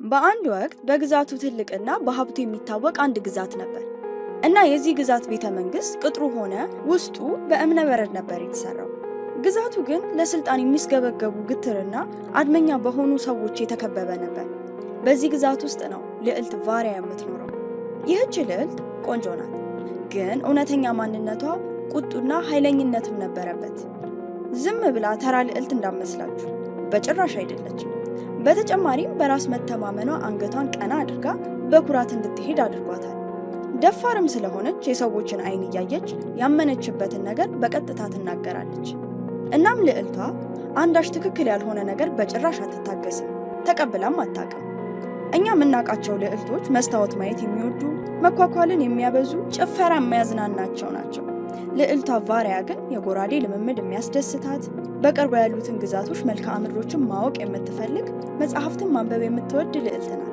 በአንድ ወቅት በግዛቱ ትልቅና በሀብቱ የሚታወቅ አንድ ግዛት ነበር እና የዚህ ግዛት ቤተ መንግስት ቅጥሩ ሆነ ውስጡ በእብነ በረድ ነበር የተሰራው። ግዛቱ ግን ለስልጣን የሚስገበገቡ ግትርና አድመኛ በሆኑ ሰዎች የተከበበ ነበር። በዚህ ግዛት ውስጥ ነው ልዕልት ቫሪያ የምትኖረው። ይህች ልዕልት ቆንጆ ናት፣ ግን እውነተኛ ማንነቷ ቁጡና ኃይለኝነትም ነበረበት። ዝም ብላ ተራ ልዕልት እንዳመስላችሁ በጭራሽ አይደለችም። በተጨማሪም በራስ መተማመኗ አንገቷን ቀና አድርጋ በኩራት እንድትሄድ አድርጓታል። ደፋርም ስለሆነች የሰዎችን ዓይን እያየች ያመነችበትን ነገር በቀጥታ ትናገራለች። እናም ልዕልቷ አንዳች ትክክል ያልሆነ ነገር በጭራሽ አትታገስም፣ ተቀብላም አታውቅም። እኛ የምናውቃቸው ልዕልቶች መስታወት ማየት የሚወዱ፣ መኳኳልን የሚያበዙ፣ ጭፈራ የሚያዝናናቸው ናቸው። ልዕልቷ ቫሪያ ግን የጎራዴ ልምምድ የሚያስደስታት፣ በቅርቧ ያሉትን ግዛቶች መልክዓ ምድሮችን ማወቅ የምትፈልግ፣ መጽሐፍትን ማንበብ የምትወድ ልዕልት ናት።